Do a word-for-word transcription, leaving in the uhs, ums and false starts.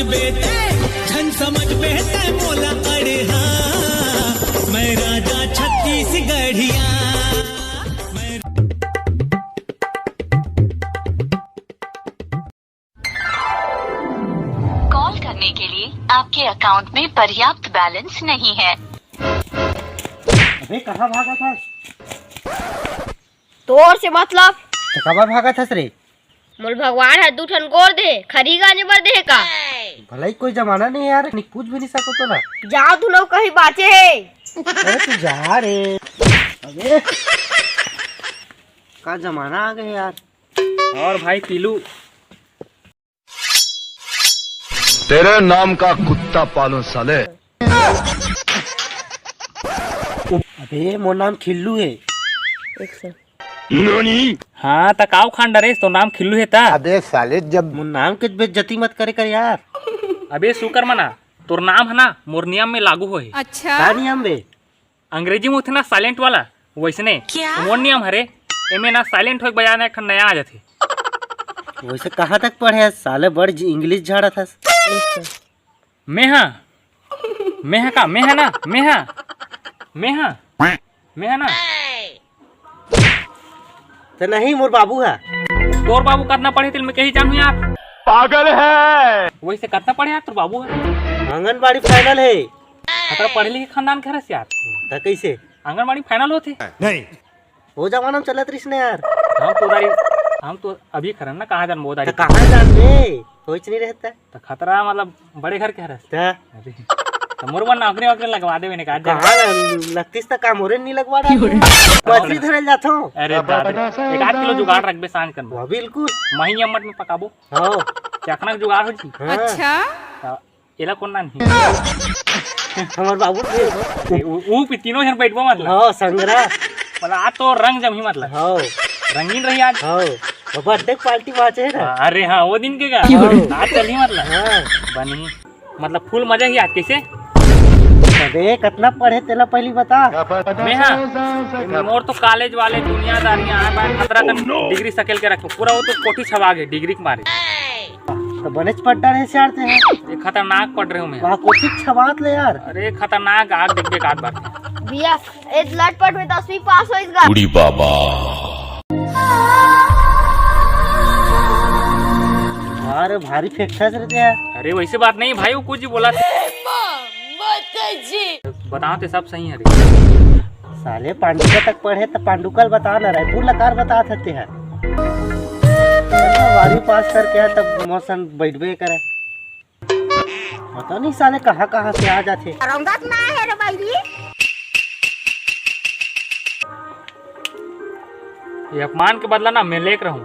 बेटे, झन समझ बेटे मोला अड़हा, मैं राजा छत्तीसगढ़िया। कॉल करने के लिए आपके अकाउंट में पर्याप्त बैलेंस नहीं है। अबे कहाँ भागत हस? तोर से मतलब? तो काबर भागत हस रे? मोल भगवान ह दू ठन गोड़ दे, खरी गांजे बर दे का? भलाई कोई जमाना नहीं यार, नहीं पूछ भी नहीं सको तो ना। जाओ तू लोग कहीं बाचे है। अरे तू जा रे। अबे का जमाना आ गए यार। और भाई पीलू, तेरे नाम का कुत्ता पालूं साले। अबे मोर नाम खिल्लू है। एक सौ। हाँ त का उखान डरेस, तो नाम खिल्लू है ता। अबे साले, जब मोर नाम के बेइज्जती मत करे कर यार। अबे सुकर मना, तोर नाम है ना मोर नियम में लागू होही। अच्छा। का नियम बे? अंग्रेजी में होथे ना साइलेंट वाला, वैसने मोर नियम हरे। एमे ना साइलेंट होए के बजाय ना एक ठन नया आ जाथे। वैसे कहाँ तक पढ़े हस साले, बड़ इंग्लिश झाड़त हस। मैं हा, मैं हा का, मैं हा ना, मैं हा, मैं हा, मैं हा ना। तो नहीं मोर बाबू है। तोर बाबू कतना पढ़े तेल मैं कही जानू यार। पागल है। वैसे कतना पढ़े यार तोर बाबू है? आंगनबाड़ी फाइनल है। खतरा पढ़े लिखे खानदान के हरस यार। तो कैसे? आंगनबाड़ी फाइनल होथे। वो जमाना में चलत रहिस ना यार। हम तो उधारी, हम तो अभी खरन ना, कहाँ जान वो तो उधारी। कहाँ जान बे? सोच नहीं रहता। तो खतरा मतलब बड़े घर के हरस। क्या? अरे, तो मोर बर नौकरी वोकरी लगवा देवे ने का। कहाँ लगतीस तक काम हो रहे नहीं लगवा रहा। मछली धरे जाता हूँ। अरे दादा, एक आध किलो जुगाड़ रखबे सांझ कन। वह बिल्कुल। मही अम्मट में पकाबो, हाँ। चखना के जुगाड़ हो जी। हाँ। अच्छा। तो एला कौन ना नहीं। हमार बाबू थे। ऊ ऊ पी तीनों जन बैठबो मतलब। हाँ संगरा। मतलब आज तो रंग जमही मतलब। हाँ। रंगीन रही आज। हाँ। वो बर्थडे पार्टी बाचे है ना। अरे हाँ, वो दिन के का। हाँ। आज चलही मतलब। हाँ। बनी, मतलब फुल मजा ही आज। कैसे? अबे कितना पढ़े तेला पहली बता। मैं हाँ, मोर तो कॉलेज वाले दुनियादारी आए बाय खतरा कन डिग्री सकेल के रखो। पूरा वो तो कोठी छवा गए डिग्री के मारे। तो बनेच पढ़ डारे से यार ते। ये खतरनाक पढ़ रहे हूँ मैं। वहाँ कोठी छवात ले यार। अरे खतरनाक, आग देख देख आग बार। भैया, ए लटपट में दसवीं पास हो इसका। बूढ़ी बाबा। अरे भारी फेंकता रहते यार। अरे वैसे बात नहीं भाई, वो कुछ ही बोला था। बताओ तो सब सही है रे। साले पांडुका तक पढ़े तो पांडुका ल बता ना रहे, तू लकार बता सकते हैं। बारहवीं पास करके है तब मौसम बैठबे करे। पता नहीं साले कहाँ कहाँ से आ जाते। रौंदत ना है रे बैरी। ये अपमान के बदला ना मैं लेके रहूं।